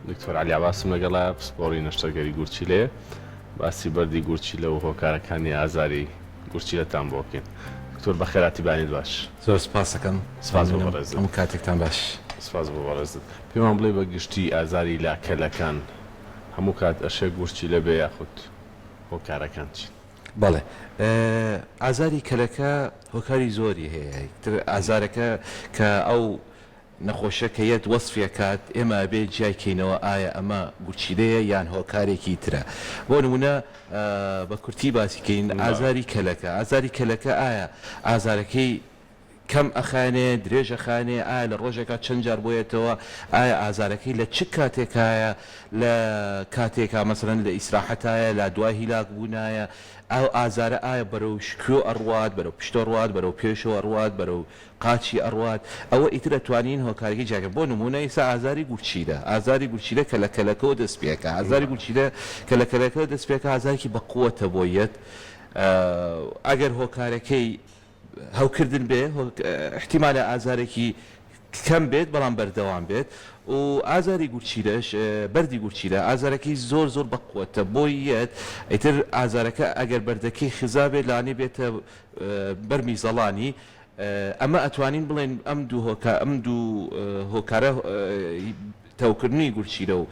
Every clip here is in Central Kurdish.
دکتۆر عەلی عەباسم لەگەڵایە پسپۆڕی نەشتەرگەری گورچیلەیە باسی بەردی گورچیلە و هۆکارەکانی ئازاری گورچیلەتان بۆ بکەین دکتۆر بەخێراتی بانیت باش. زۆر سپاسەکەم سپاس بۆ بەڕێزت. هەموو کاتێکتان باش. سپاس بۆ بەڕێزت. پێمان بڵێ بە گشتی ئازاری لاکەلەکان هەموو کات ئەشێ گورچیلە بێ یاخود هۆکارەکان چین؟ بەڵێ ئازاری کەلەکە هۆکاری زۆری هەیە تر ئازارەکە کە ئەو نەخۆشە کە یەت وەسفی ئەکات ئێمە ئەبێ جیای کەینەوە ئایا ئەمە گورچیلەیە یان هۆکارێکی ترە بۆ نمونە بە کورتی باسی کەین ئازاری کەلەکە ئازاری کەلەکە ئایا ئازارەکەی کەم ئەخایەنێ درێژ ئەخایەنێ ئایا لە ڕۆژێکا چەند جار بۆیەتەوە ئایا ئازارەکەی لە چ کاتێکایە لە کاتێکا مەسەلەن لە ئیسراحەتایە لە دوای هیلاک بوونایە ئەو ئازارە ئایا بەرەو کوێ ئەڕوات بەرەو پشتۆ ڕوات بەرەو پێشەوە ئەڕوات بەرەو قاچی ئەڕوات ئەوە ئیتر ئەتوانین هۆکارەکەی جیاکەین بۆ نموونە ئیستا ئازاری گورچیلە ئازاری گورچیلە کە لە کەلەکەوە دەست پێکا ئازاری گورچیلە کە لە کەلەکەوە دەست پێکا ئازارێکی بەقوەتە بۆ یەت ئەگەر هۆکارەکەی هەوکردن بێ ئیحتیمالە ئازارێکی کەم بێت بەڵام بەردەوام بێت و ئازاری گورچیلەش بەردی گورچیلە ئازارەکەی زۆر زۆر بەقوەتە بۆی یەت ئیتر ئازارەکە ئەگەر بەردەکەی خزابێت لانێ بێتە بەر میزەڵانی ئەمە ئەتوانین بڵێین ئەم دوو هۆکا ئەم دوو هۆکارە تەوکردنی گورچیلە و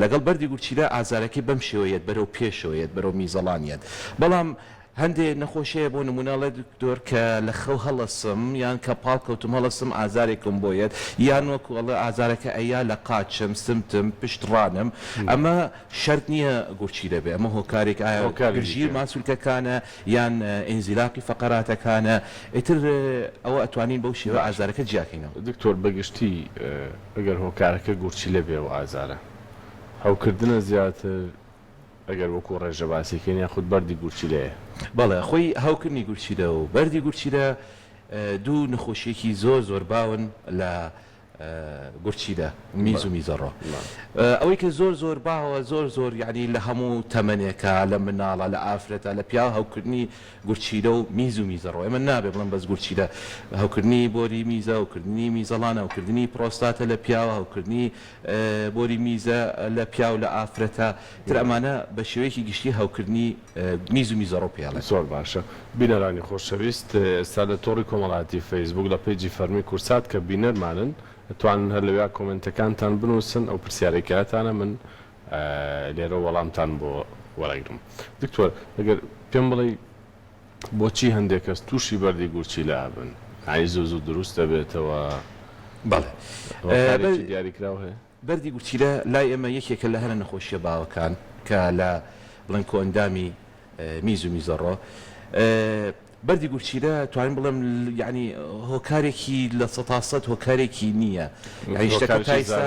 لەگەڵ بەردی گورچیلە ئازارەکەی بەم شێوە یەت بەرەو پێشەوە یەت بەرەو میزەڵان یەت بەڵام هەندێ نەخۆش هەیە بۆ نمونە ئەڵێ دکتۆر کە لە خەو هەڵەسم یان کە پاڵ کەوتم هەڵەسم ئازارێکم بۆ یەت یان وەکو ئەڵێ ئازارەکە ئەیا لە قاچم سمتم پشت ڕانم ئەمە شەرت نییە گورچیلە بێ ئەمە هۆکارێک ئایا هۆکاری گرژی دیکەیە. ماسولکەکانە یان ئینزیلاقی فەقەراتەکانە ئیتر ئەوە ئەتوانین بەو شێوە باشە ئازارەکە جیاکەینەوە. دکتۆر بەگشتی ئەگەر هۆکارەکە گورچیلە بێ و ئازارە هەوکردنە زیاتر ئەگەر وەکو ڕێژە باسی کەین یاخود بەردی گورچیلەیە؟ بەڵێ خۆی هەوکردنی گورچیلە و بەردی گورچیلە دوو نەخۆشیەکی زۆر زۆر باون لە گورچیلە میز و میزەڕۆ ئەوەی کە زۆر زۆر باوە زۆر زۆر یعنی لە هەموو تەمەنێکا لە مناڵە لە ئافرەتە لە پیاو هەوکردنی گورچیلە و میز و میزەڕۆ ئێمە نابێ بڵێم بەس گورچیلە هەوکردنی بۆری میزە هەوکردنی میزەڵان هەوکردنی پرۆستاتە لە پیاوە هەوکردنی بۆری میزە لە پیاو لە ئافرەتە تر ئەمانە بە شێوەیەکی گشتی هەوکردنی میز و میزەڕۆ پێ ئەڵێن. زۆر باشە بینەرانی خۆشەویست ئێستا لە تۆڕی کۆمەڵایەتی فەیسبووک لە پەیجی فەرمی کوردسات کە بینەرمانن ئەتوانن هەر لەویا کۆمێنتەکانتان بنووسن ئەو پرسیارەی کە هەتانە من لێرە وەڵامتان بۆ وەرەگرم دکتۆر ئەگەر پێم بڵێی بۆچی هەندێک کەس تووشی بەردی گورچیلە ئەبن یانی زوو زوو دروست دەبێتەوە بەڵێ هۆکارێکی دیاریکراو هەیە؟ بەردی گورچیلە لای ئێمە یەکێکە لە هەرە نەخۆشیە باوەکان کە لە بڵێن کۆئەندامی میز و میزەڕۆ بەردی گورچیلە توانم بڵێم یعنی هۆکارێکی 100% هۆکارێکی نییە یعنی شتەکە تا ئێستا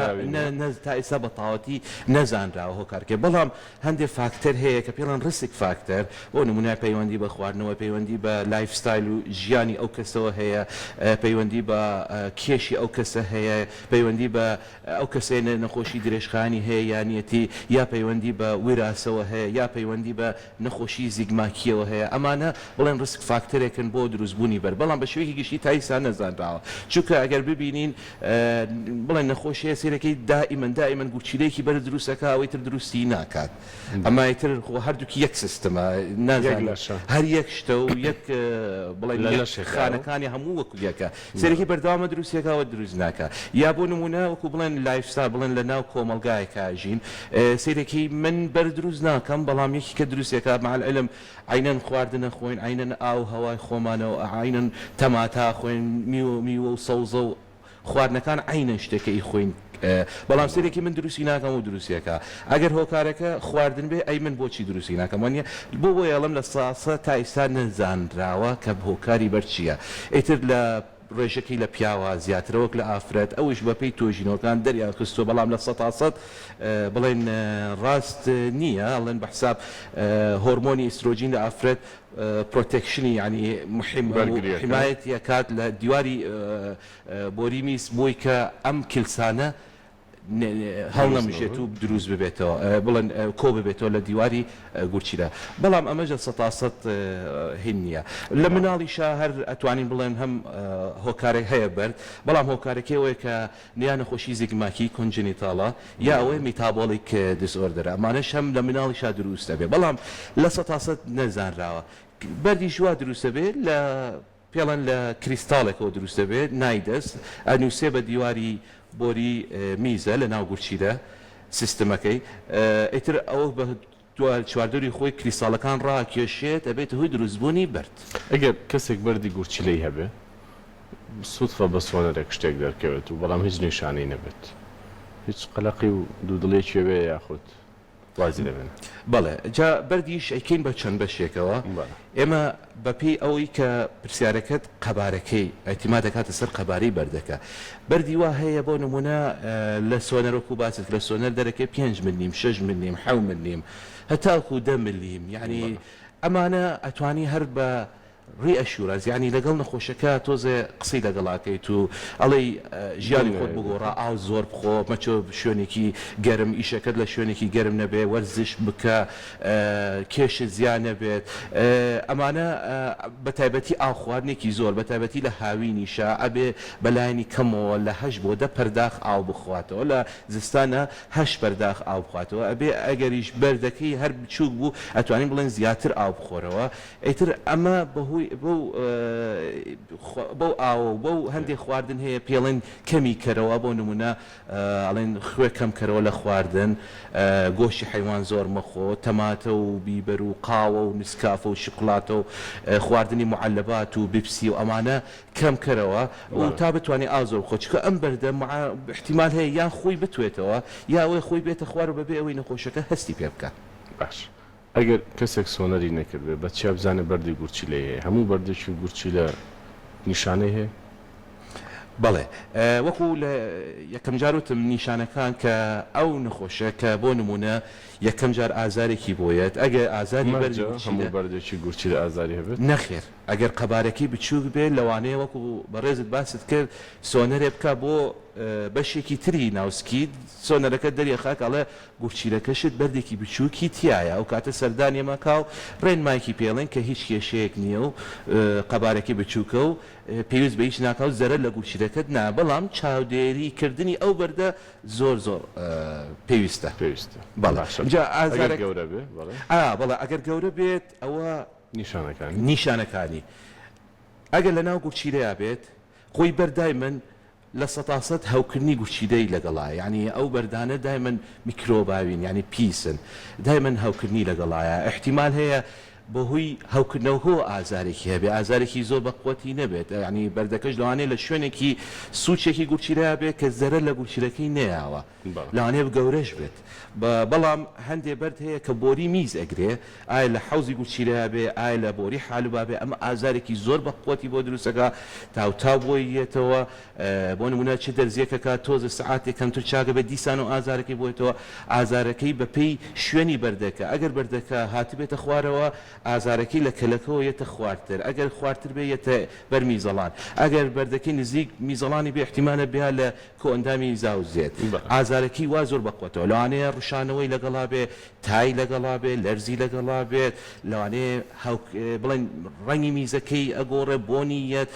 تا ئێستا بە تەواوەتی نەزانراوە هۆکارکە بەڵام هەندێک فاکتەر هەیە کە پێڵێن risk factor بۆ نمونە پەیوەندی بە خواردنەوە پەیوەندی بە lifestyle و ژیانی ئەو کەسەوە هەیە پەیوەندی بە کێشی ئەو کەسە هەیە پەیوەندی بە ئەو کەسەی نەخۆشی درێژخایەنی هەیە یا نیەتی، یا پەیوەندی بە ویراسەوە هەیە، یا پەیوەندی بە نەخۆشی زگماکییەوە هەیە، ئەمانە بڵێن risk factor ێکن بۆ دروستبوونی بەرد، بەڵام بە شێوەیەکی گشتی تا ئیستا نەزانراوە، چونکە ئەگەر ببینین بڵێن نەخۆش هەیە سەیرەکەی دائیمەن دائیمەن گورچیلەیەکی بەرد دروست ئەکا ئەوەی تر دروستی ناکات، ئەمە ئیتر خۆ هەردووکی یەک سیستمە نازانین هەر یەک شتە و یەک بڵێن یەک خانەکانی هەموو وەکو یەکە. سەرەکی بەردەوامە دروستیەکا وە دروست ناکا یا بۆ نمونە وەکو بڵێن lifestyle بڵێن لە ناو کۆمەڵگایەکا ئەژین سەیرەکەی من بەر دروست ناکەم بەڵام یەکی کە دروستیەکا مع العلم عەینەن خواردن ئەخۆین عەینەن ئاو هەوای خۆمانەو عەینەن تەماتە ئەخۆین میوە میوە و سەوزە و خواردنەکان عەینەن شتێکە ئیخۆین بەڵام سەیرەکی من دروستی ناکەم و دروستیەکا ئەگەر هۆکارەکە خواردن بێ ئەی من بۆچی دروستی ناکەم وانیە بۆ بۆیە ئەڵێم 100% تا ئیستا نەزانراوە کە هۆکاری بەر چیە ئیتر لە ڕێژەکەی لە پیاوا زیاترە وەک لە ئافرەت ئەوش بە پێی تۆژینەوەکان دەریان خستوە بەڵام 100% بڵێن ڕاست نیە ئەڵێن بە حساب هۆرمۆنی ئیسترۆجین لە ئافرەت protection ی یانی حیمایەتی ئەکات لە دیواری بۆری میز بۆی کە ئەم کلسانە. هەڵنەمژێت و دروست ببێتەوە بڵێن کۆ ببێتەوە لە دیواری گورچیلە بەڵام ئەمەش لە سەتاسەد هین نییە لە مناڵیشا هەر ئەتوانین بڵێن هەم هۆکارێک هەیە بەرد بەڵام هۆکارەکەی ئەوەیە کە یا نەخۆشی زگماکی congenital ە یا ئەوەی metabolic disorder ە ئەمانەش هەم لە مناڵیشا دروست ئەبێ بەڵام لە سەتاسەد نەزانراوە بەردیش وا دروست ئەبێ لە پێڵەن لە کریستاڵێکەوە دروست دەبێت، nidus، ئەنووسێ بە دیواری بۆری میزە لە ناو گورچیلە سیستمەکەی، ئیتر ئەوە بە چواردەوری خۆی کریستاڵەکان ڕاکێشێت ئەبێتە هۆی دروستبوونی بەرد. ئەگەر کەسێک بەردی گورچیلەی هەبێ سودفە بە سۆنەرێک شتێک دەرکەوێت و بەڵام هیچ نیشانەی نەبێت هیچ قەلەقی و دوودڵیەکی ئەبێ یاخود؟ وازی لێ بێنە. بەڵێ جا بەردیش ئەیکەین بە چەند بەشێکەوە ئێمە بە پێی ئەوەی کە پرسیارەکەت قەبارەکەی ئیعتیماد دەکاتە سەر قەبارەی بەردەکە بەردی وا هەیە بۆ نمونە لە سۆنەر وەکو باست کرد لە سۆنەر دەرەکەی پێنج ملیم شەش ملیم حەو ملیم هەتاکو دە ملیم یانی ئەمانە ئەتوانی هەر بە Reassurance یانی لەگەڵ نەخۆشەکە تۆزێ قسەی لەگەڵا کەیت و ئەڵێی ژیانی خۆت بگۆڕە ئاو زۆر بخۆ مەچۆ شوێنێکی گەرم ئیشەکەت لە شوێنێکی گەرم نەبێ وەرزش بکە کێشت زیا نەبێت ئەمانە بە تایبەتی ئاو خواردنێکی زۆر بە تایبەتی لە هاوینیشا ئەبێ بەلایەنی کەمەوە لە هەشت بۆ دە پەرداخ ئاو بخواتەوە لە زستانە هەشت پەرداخ ئاو بخواتەوە ئەبێ ئەگەریش بەردەکەی هەر بچوک بوو ئەتوانین بڵێن زیاتر ئاو بخۆرەوە ئیتر ئەمە بەهۆی بەو بەو ئاوە و بەو هەندێ خواردن هەیە پێڵێن کەمی کەرەوە بۆ نمونە ئەڵێن خوێ کەم کەرەوە لە خواردن گۆشتی حەیوان زۆر مەخۆ تەماتە و بیبەر و قاوە و نسکافە و شوکلاتە و خواردنی معەلەبات و بیپسی و ئەمانە کەم کەرەوە و تا بتوانی ئاو زۆر بخۆ چونکە ئەم بەردە ئیحتیمال هەیە یان خۆی بتوێتەوە یا ئەوەی خۆی بێتە خوار و بەبێ ئەوەی نەخۆشەکە هەستی پێ بکا. باش ئەگەر کەسێک سۆنەری نەکردبێ بە چیا بزانێ بەردی گورچیلەی هەیە؟ هەموو بەردێکی گورچیلە نیشانەی هەیە؟ بەڵێ وەکو لە یەکەم جار وتم نیشانەکان کە ئەو نەخۆشە کە بۆ نمونە یەکەم جار ئازارێکی بۆ یەت ئەگەر ئازاری بەردی مەرجە گورچیلە. هەموو بەردێکی گورچیلە ئازاری هەبێت؟ نەخێر ئەگەر قەبارەکەی بچوک بێت لەوانەیە وەکو بەڕێزت باست کرد سۆنەرێ بکا بۆ بەشێکی تری ناو سکی سۆنەرەکە دەریەخا کە ئەڵێ گورچیلەکەشت بەردێکی بچووکی تیایە ئەو کاتە سەردانی مەکە و ڕێنمایکی پێڵێن کە هیچ کێشەیەک نییە و قەبارەکەی بچووکە و پێویست بە هیچ ناکا و زەرەر لە گورچیلەکەت نا بەڵام چاودێری کردنی ئەو بەردە زۆر زۆر پێویستە. پێویستە بەڵێ باشە جا ئەگەر ئازارەک گەورە بێ بەڵێ. ئا بەڵێ ئەگەر گەورە بێت ئەوە نیشانەکانی. نیشانەکانی ئەگەر لەناو گورچیلەیا بێت خۆی بەر دایمەن 100% هەوکردنی گورچیلەی لەگەڵایە یانی ئەو بەردانە دایمەن میکرۆباوین یانی پیسن دایمەن هەوکردنی لەگەڵایە ئیحتیمال هەیە بەهۆی هەوکردنەوەکەوە ئازارێکی هەبێ ئازارێکی زۆر بەقوەتی نەبێت یانی بەردەکەش لەوانەیە لە شوێنێکی سوچێکی گورچیلەیا بێت کە زەرەر لە گورچیلەکەی نەیاوە لەوانەیە گەورەش بێت بەڵام هەندێ بەرد هەیە کە بۆری میز ئەگرێ ئایا لە حەوزی گورچیلەیا بێ ئایا لە بۆری حالوبا بێ ئەمە ئازارێکی زۆر بە قوەتی بۆ دروست ئەکا تاو تاو بۆی یەتەوە بۆ نمونە چ دەرزیەک ئەکا تۆزێ سەعاتێک کەمتر چاک ئەبێ دیسانەوە ئازارەکەی بۆ یەتەوە ئازارەکەی بە پێی شوێنی بەردەکە ئەگەر بەردەکە هاتبێتە خوارەوە ئازارەکەی لە کەلەکەوە یەتە خوارتر ئەگەر خوارتر بێ یەتە بەر میزەڵان ئەگەر بەردەکەی نزیک میزەڵانی بێ ئیحتیمالە بیا لە کۆئەندامی زاوزێت ئازارەکەی وا زۆر بەقوەتەوە لەوانەیە ڕشانەوەی لەگەڵا بێ تای لەگەڵا بێ لەرزی لەگەڵا بێت لەوانەیە هەوک بڵێن ڕەنگی میزەکەی ئەگۆڕێ بۆنی یەت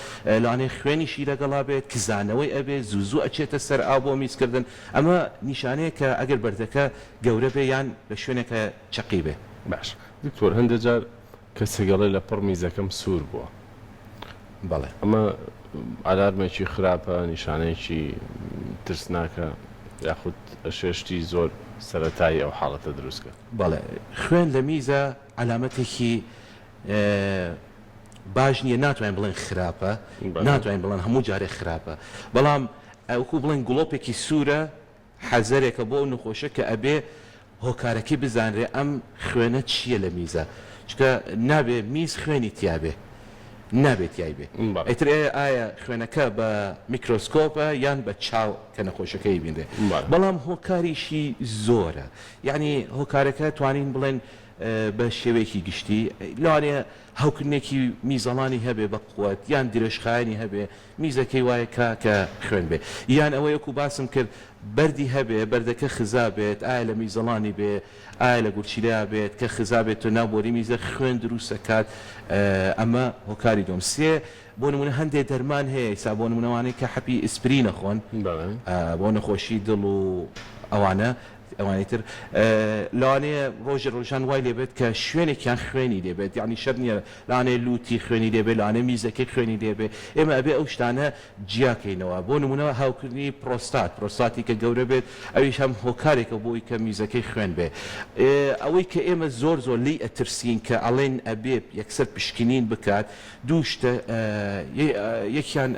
لەوانەیە خوێنیشی لەگەڵا بێت کزانەوەی ئەبێ زوو زوو ئەچێتە سەر ئاو بۆ میزکردن ئەمە نیشانەیە کە ئەگەر بەردەکە گەورە بێ یان لە شوێنێکە چەقی بێ. باش دکتۆر هەندێ جار کەسێک ئەڵێ لە پڕ میزەکەم سوور بووە. بەڵێ. ئەمە ئالارمێکی خراپە، نیشانەیەکی ترسناکە یاخود ئەشێ شتی زۆر سەرەتایی ئەو حاڵەتە دروست کات؟ بەڵێ خوێن لە میزە عەلامەتێکی باش نییە ناتوانین بڵێن خراپە ناتوانین بڵێن هەموو جارێ خراپە بەڵام وەکو بڵێن گڵۆپێکی سوورە حەزەرێکە بۆ ئەو نەخۆشە کە ئەبێ هۆکارەکەی بزانرێ ئەم خوێنە چییە لە میزا چونکە نابێ میز خوێنی تیابێ نابێ تیای بێ ئیتر ئایا خوێنەکە بە میکرۆسکۆپە یان بە چاو کە نەخۆشەکەی بینرێ بەڵام هۆکاریشی زۆرە یعنی هۆکارەکە توانین بڵێن. بە شێوەیەکی گشتی لەوانەیە هەوکردنێکی میزەڵانی هەبێ بە قوت یان درێژخایەنی هەبێ میزەکەی وایە کا کە خوێن بێ یان ئەوەی وەکو باسم کرد بەردی هەبێ بەردەکە خزا بێت ئایا لە میزەڵانی بێ ئایا لە گورچیلەیا بێت کە خزا بێتە ناو بۆری میزە خوێن دروست ئەکات ئەمە هۆکاری دووەم سێ بۆ نمونە هەندێ دەرمان هەیە ئیسا بۆ نمونە ئەوانەی کە حەپی ئیسپرین ئەخۆن بۆ نەخۆشی دڵ و ئەوانە ئەوانی تر لەوانەیە ڕۆژێ ڕۆژان وای لێ بێت کە شوێنێکیان خوێنی لێ بێت یانی شەرت نییە لەوانەیە لوتی خوێنی لێ بێت لەوانەیە میزەکەی خوێنی لێ بێ ئێمە ئەبێ ئەو شتانە جیا کەینەوە بۆ نمونە هاوکردنی پرۆستات پرۆستاتی کە گەورە بێت ئەویش هەم هۆکارێکە بۆی کە میزەکەی خوێن بێ ئەوەی کە ئێمە زۆر زۆر لێی ئەترسین کە ئەڵێن ئەبێ یەکسەر پشکنین بکات دوو شتە یەکیان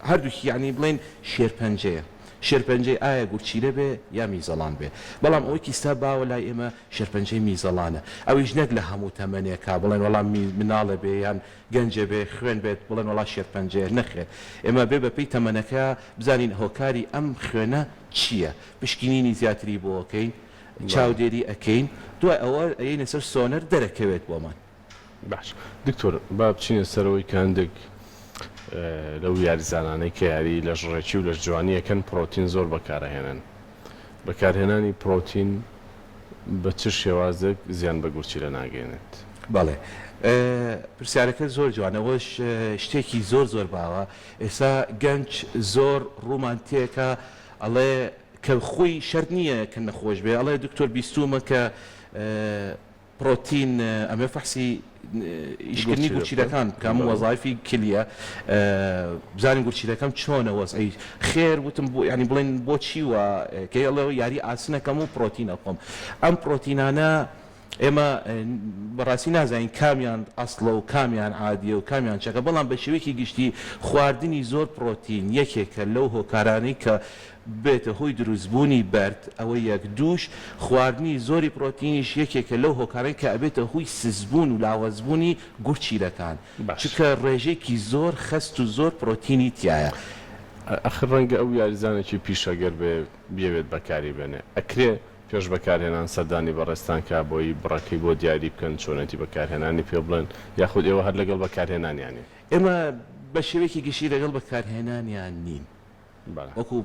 هەردووکی یانی بڵێن شێرپەنجەیە شێرپەنجەی ئایا گورچیلە بێ یا میزەڵان بێ بەڵام ئەوەی کیستا باوە لای ئێمە شێرپەنجەی میزەڵانە ئەویش نەک لە هەموو تەمەنێکا بڵێن وەڵا مناڵێ بێ یان گەنجێ بێ خوێن بێت بڵێن وەڵا شێرپەنجەیە نەخێر ئێمە بێ بەپێی تەمەنەکە بزانین هۆکاری ئەم خوێنە چییە پشکنینی زیاتری بۆ ئەکەین چاودێری ئەکەین دوای ئەوە ئەیەینە سەر سۆنەر دەرەکەوێت بۆمان. باش دکتۆر با بچینە سەر ئەوەی کە هەندێک لەو یاریزانانەی کە یاری لەشڕێکی و لەشجوانی ئەکەن پڕۆتین زۆر بەکارئەهێنن بەکارهێنانی پڕۆتین بە چ شێوازێک زیان بە گورچیلە ناگەیەنێت؟ بەڵێ پرسیارەکەت زۆر جوانە ئەوەش شتێکی زۆر زۆر باوە ئێستا گەنج زۆر ڕوومان تێکا ئەڵێ کە خۆی شەرت نییە کە نەخۆش بێ ئەڵێ دکتۆر بیستوومە کە پرۆتین ئەمەوێ فەحسی ئیشکردنی گورچیلەکان بکەم وەزایفی کلیە بزانین گورچیلەکەم چۆنە وەزعی خێر وتم بۆ یانی بڵێن بۆچی وا کەی ئەڵێ یاری ئاسنەکەم و پرۆتین ئەخۆم ئەم پرۆتینانە ئێمە بەڕاستی نازانین کامیان ئەسڵە و کامیان عادیە و کامیان چەکە بەڵام بە شێوەیەکی گشتی خواردنی زۆر پرۆتین یەکێکە لەو هۆکارانەی کە ببێتە هۆی دروستبوونی بەرد، ئەوە یەک، دووش خواردنی زۆری پرۆتینیش یەکێکە لەو هۆکارانەی کە ئەبێتە هۆی سستبوون و لاوازبوونی گورچیلەکان، چونکە ڕێژەیەکی زۆر خەست و زۆر پرۆتینی تیایە. ئەخر ڕەنگە ئەو یاریزانێکی پیشەگەر بێ بیەوێت بەکاری بێنێ، ئەکرێ پێش بەکارهێنان سەردانی بەڕێزتان کا بۆی بڕەکەی بۆ دیاری بکەن چۆنێتی بەکارهێنانی پێ بڵێن یاخود ئێوە هەر لەگەڵ بەکارهێنانیانین؟ ئێمە بە شێوەیەکی گشتی لەگەڵ بەکارهێنانیان نین. وەکو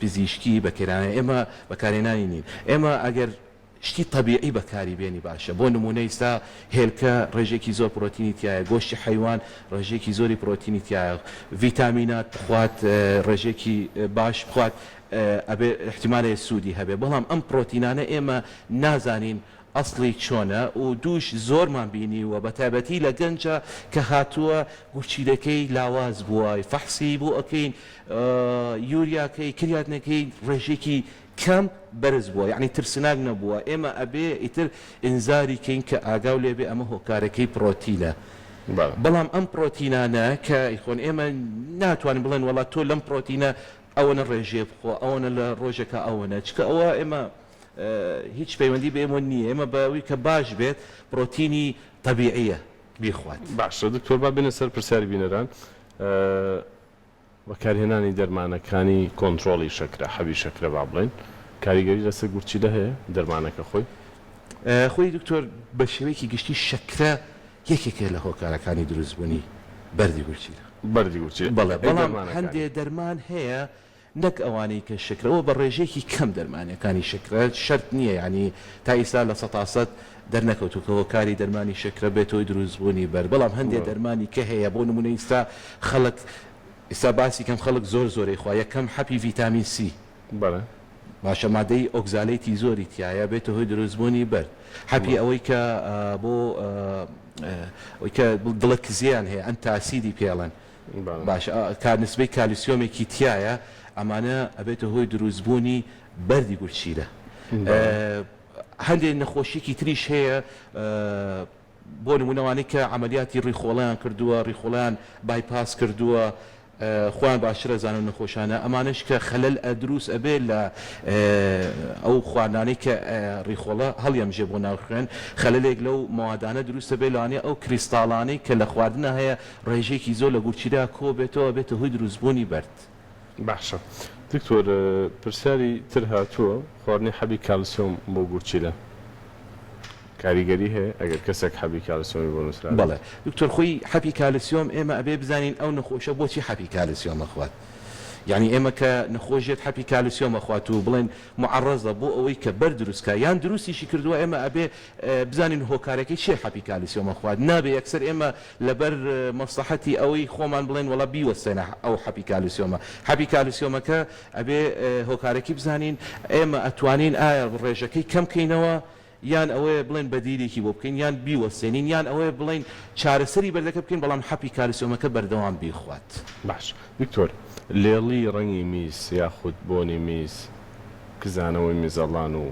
پزیشکی بەکێرانە ئێمە بەکارهێنانی نین ئێمە ئەگەر شتی تەبیعی بەکاری بێنی باشە بۆ نمونە ئیستا هێلکە ڕێژێکی زۆر پرۆتینی تایە گۆشتی حەیوان ڕێژێکی زۆری پرۆتینی تایە ڤیتامینات بخوات ڕێژێکی باش بخوات ئەبێ احتیمالەیە سوودی هەبێ بەڵام ئەم پرۆتینانە ئێمە نازانین ئەسڵی چۆنە و دووش زۆرمان بینیووە بەتایبەتی لە گەنجا کە هاتووە گورچیلەکەی لاواز بووە فەحسی بۆ ئەکەین یوریاکەی کریاتنەکەی ڕێژەیەکی کەم بەرز بووە یەعنی ترسناک نەبووە ئێمە ئەبێ ئیتر ئینزاری کەین کە ئاگاو لێبێ ئەمە هۆکارەکەی پڕۆتینە بەڵام ئەم پڕۆتینانە کە ئەیخۆن ئێمە ناتوانین بڵێن وەڵا تۆ لەم پڕۆتینە ئەوەنە ڕێژەیە بخۆ ئەوەنە لە ڕۆژێکا ئەوەنە چکە ئەوە ئێمە هیچ پەیوەندی بە ئێمەوە نییە ئێمە بە ئەوی کە باش بێت پڕۆتینی تەبیعیە بیخوات. باشە دکتۆر با بێینە سەر پرسیاری بینەران بەکارهێنانی دەرمانەکانی کۆنترۆڵی شەکرە حەبی شەکرە با بڵێین کاریگەری لەسەر گورچیلە هەیە دەرمانەکە خۆی؟ خۆی دکتۆر بە شێوەیەکی گشتی شەکرە یەکێکە لە هۆکارەکانی دروستبوونی بەردی گورچیلە. بەردی گورچیلە بەڵێ بەڵام هەندێ دەرمان هەیە نەک ئەوانەی کە شەکرە وە بە ڕێژەیەکی کەم دەرمانەکانی شەکرە شەرت نییە یانی تا ئیستا 100% دەرنەکەوتوو کە هۆکاری دەرمانی شەکرە بێتە هۆی دروست بوونی بەرد بەڵام هەندێ دەرمانی کە هەیە بۆ نمونە ئیستا خەڵک ئیستا باسی کەم خەڵک زۆر زۆرەی خوا یەکەم حەپی ڤیتامین سی بەڵێ. باشە مادەی oxalate ی زۆری تیایە بێتە هۆی دروست بوونی بەرد حەپی ئەوەی کە بۆ ئەوەی کە دڵە کزیان هەیە antacid ی پێڵێن باشە کە نسبەی کالیسیۆمێکی تیایە ئەمانە ئەبێتە هۆی دروست بوونی بەردی گورچیلە هەندێک نەخۆشیکی تریش هەیە بۆ نمونە ئەوانەی کە عەمەلیاتی ڕیخۆڵەیان کردووە ڕیخۆڵەیان bypass کردووە خۆیان باشتر ئەزانن ئەو نەخۆشانە ئەمانەش کە خەلەل دروست ئەبێ لە ئەو خواردنانەی کە ڕیخۆڵە هەڵیەمژێ بۆ ناو خوێن خەلەلێک لەو مەوادانە دروست ئەبێ لەوانەیە ئەو کریستاڵانەی کە لە خواردنا هەیە ڕێژەیەکی زۆر لە گورچیلە کۆبێتەوە ئەبێتە هۆی دروستبوونی بەرد. باشە دکتۆر پرسیاری تر هاتووە خواردنی حەبی کالسیۆم بۆ گورچیلە. کاریگەری هەیە ئەگەر کەسێک حەبی کالسیۆمی بۆ نووسرابێت؟ بەڵێ دکتۆر خۆی حەپی کالسیۆم ئێمە ئەبێ بزانین ئەو نەخۆشە بۆچی حەپی کالسیۆم ئەخوات یانی ئێمە کە نەخۆش یەت حەپی کالسیۆم ئەخوات و بڵێن معەڕەزە بۆ ئەوەی کە بەرد دروست کا یان دروستیشی کردووە ئێمە ئەبێ بزانین هۆکارەکەی چیە حەپی کالسیۆم ئەخوات نابێ یەکسەر ئێمە لەبەر مەسڵەحەتی ئەوەی خۆمان بڵێن وەڵا بیوەستێنە ئەو حەپی کالسیۆمە حەپی کالسیۆمەکە ئەبێ هۆکارەکەی بزانین ئێمە ئەتوانین ئایا ڕێژەکەی کەم کەینەوە یان ئەوەیە بڵێن بەدیلێکی بۆ بکەین یان بیوەستێنین یان ئەوەیە بڵێین چارەسەری بەردەکە بکەین بەڵام حەپی کالسیۆمەکە بەردەوام بیخوات. باش دکتۆر لێڵی ڕەنگی میز یاخود بۆنی میز کزانەوەی میزەڵان و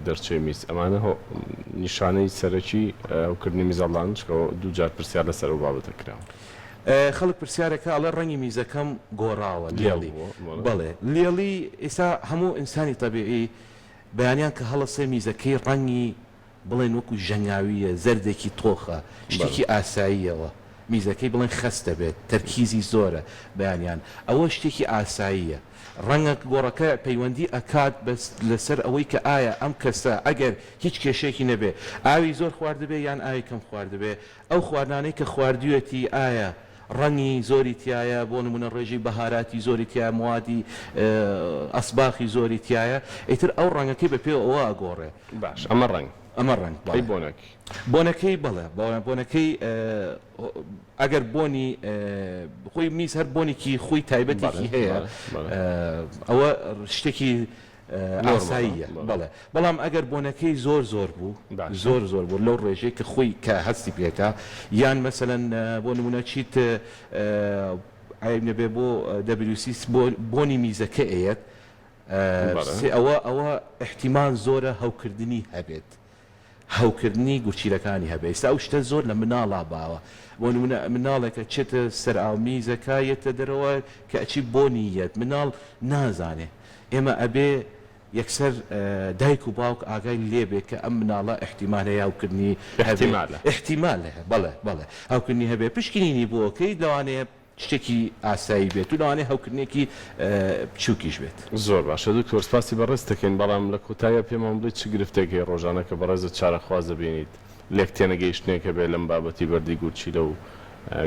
دەرچەی میز ئەمانە هۆ نیشانەی سەرەکی هەوکردنی میزەڵانن چونکە دووجار پرسیار لەسەر ئەو بابەتە کراوە. خەڵک پرسیارەکە ئەڵێ ڕەنگی میزەکەم گۆڕاوە لێڵ لێڵی بووە بەڵێ. بەڵێ لێڵی ئیستا هەموو ئینسانی تەبیعی بەیانیان کە هەڵەسێ میزەکەی ڕەنگی بڵێن وەکو ژەنگاوییە زەردێکی تۆخە شتێکی ئاساییەوە میزەکەی بڵێن خەست دەبێت تەرکیزی زۆرە بەیانیان ئەوە شتێکی ئاساییە ڕەنگە گۆڕەکە پەیوەندی ئەکات بەس لەسەر ئەوەی کە ئایا ئەم کەسە ئەگەر هیچ کێشەیەکی نەبێ ئاوی زۆر خواردبێ یان ئاوی کەم خواردبێ ئەو خواردنانەی کە خواردویەتی ئایا ڕەنگی زۆری تیایە بۆ نمونە ڕێژەی بەهاراتی زۆری تیایە موادی ئەسباخی زۆری تیایە ئیتر ئەو ڕەنگەکەی بە پێ ئەوە ئەگۆڕێ. باش ئەمە ڕەنگ. ئەمە ڕەنگ ئەی بەڵێ. بۆنەکەی؟ بۆنەکەی بەڵێ بۆنەکەی ئەگەر بۆنی خۆی میز هەر بۆنێکی خۆی بەڵێ تایبەتێکی هەیە بەڵێ بەڵێ. ئەوە شتێکی نۆرماڵە ئاساییە بەڵێ. بەڵێ بەڵام ئەگەر بۆنەکەی زۆر زۆر بوو باشە. زۆر زۆر بوو لەو ڕێژەی کە خۆی کە هەستی پێکا یان مەسەلەن بۆ نمونە چیت عەیب نەبێ بۆ WC بۆ بۆنی میزەکە ئەیەت بەڵێ. سێ ئەوە ئەوە ئیحتیمال زۆرە هەوکردنی هەبێت هەوکردنی گورچیلەکانی هەبێ ئیستا ئەو شتە زۆر لە مناڵا باوە بۆ نمونە مناڵێک ئەچێتە سەر ئاو میزەکە یەتە دەرەوە کە ئەچی بۆنی یەت مناڵ نازانێ ئێمە ئەبێ یەکسەر دایک و باوک ئاگای لێ بێ کە ئەم مناڵە ئیحتیمال هەیە هەوکردنی هەبێ ئیحتیمالە. ئیحتیمال هەیە بەڵێ بەڵێ هەوکردنی هەبێ پشکنینی بۆ کەی لەوانەیە شتێکی ئاسایی بێت و لەوانەیە هەوکردنێکی بچووکیش بێت. زۆر باشە دکتۆر سپاسی بەڕێزت دەکەین بەڵام لە کۆتاییا پێمان بڵێ چ گرفتێک هەیە ڕۆژانە کە بەڕێزت چارەخواز دەبینیت لێک تێنەگەیشتنێک هەبێ لەم بابەتی بەردی گورچیلە و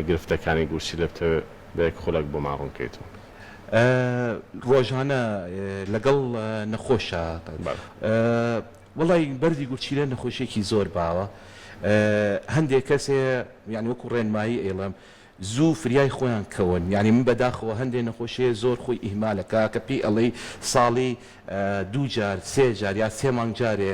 گرفتەکانی گورچیلە بتەوێ بە یەک خولەک بۆمان ڕوون کەیتەوە. ڕۆژانە لەگەڵ نەخۆشە بەڵێ. وەڵای بەردی گورچیلە نەخۆشیەکی زۆر باوە هەندێک کەس هەیە یانی وەکو ڕێنمایی ئەیڵێم زوو فریای خۆیان کەون یانی من بەداخەوە هەندێ نەخۆش هەیە زۆر خۆی ئیهمال ئەکا کە پێی ئەڵێی ساڵی دوو جار سێ جار یا سێ مانگ جارێ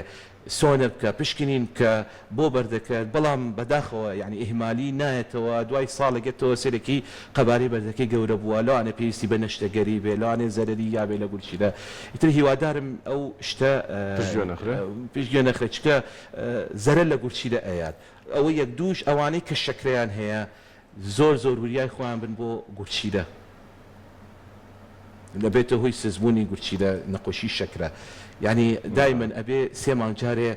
سۆنەر بکە پشکنین بکە بۆ بەردەکەت بەڵام بەداخەوە یانی ئیهمالی نایەتەوە دوای ساڵێک یەتەوە سەیرەکی قەبارەی بەردەکەی گەورە بووە لەوانەیە پێویستی بە نەشتەگەری بێ لەوانەیە زەرەری یابێ لە گورچیلە ئیتر هیوادارم ئەو شتە پشتگوێ نەخرێ؟ پشتگوێ نەخرێ چونکە زەرەر لە گورچیلە ئەیات ئەوە یەک دووش ئەوانەی کە شەکرەیان هەیە زۆر زۆر وریای خۆیان بن بۆ گورچیلە دەبێتە هۆی سستبوونی گورچیلە نەخۆشی شەکرە یانی دایمەن ئەبێ سێ مانگ جارێ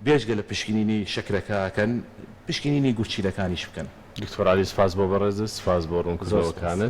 بێجگە لە پشکنینی شەکرەکە ئەکەن پشکنینی گورچیلەکانیش بکەن. دکتۆر عەلی سپاس بۆ بەڕێزت سپاس بۆ زۆر سپاس. ڕوونکردنەوەکانت.